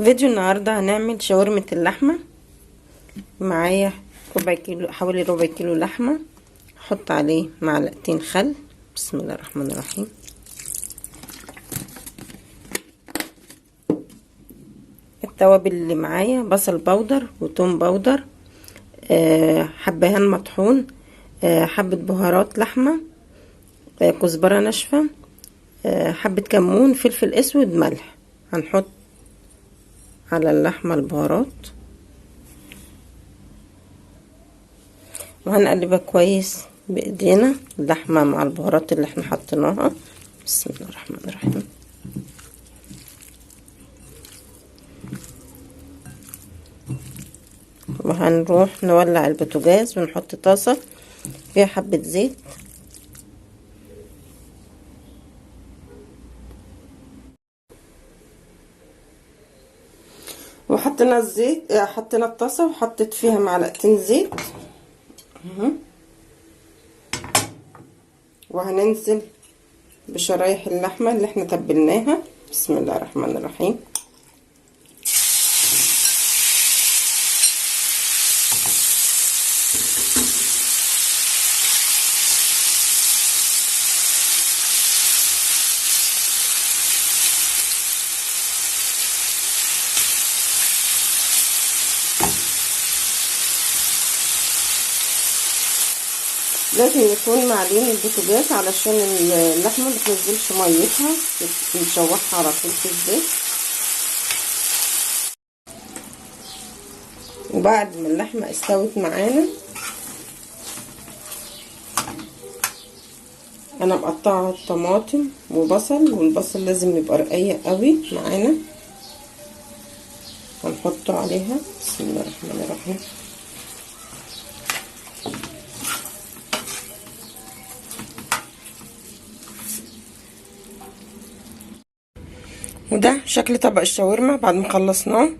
فيديو النهاردة هنعمل شاورمة اللحمة. معايا ربع كيلو، حوالي ربع كيلو لحمة، هحط عليه معلقتين خل. بسم الله الرحمن الرحيم. التوابل اللي معايا بصل بودر وتوم بودر، حبهان مطحون، حبة بهارات لحمة، كزبرة ناشفة، حبة كمون، فلفل اسود، ملح. هنحط على اللحمة البهارات وهنقلبها كويس بايدينا، اللحمة مع البهارات اللي احنا حطيناها. بسم الله الرحمن الرحيم. وهنروح نولع البوتاجاز ونحط طاسة فيها حبة زيت. وحطينا الزيت، حطينا الطاسة وحطيت فيها معلقتين زيت. وهننزل بشرايح اللحمة اللي احنا تبلناها. بسم الله الرحمن الرحيم. لازم يكون معلين البوتاجاز علشان اللحمة ما تنزلش ميتها، نشوحها على طول في الزيت. وبعد ما اللحمة استوت معانا، انا مقطعه طماطم وبصل، والبصل لازم يبقى رقيق قوي معانا، هنحطه عليها. بسم الله الرحمن الرحيم. وده شكل طبق الشاورما بعد ما خلصناه.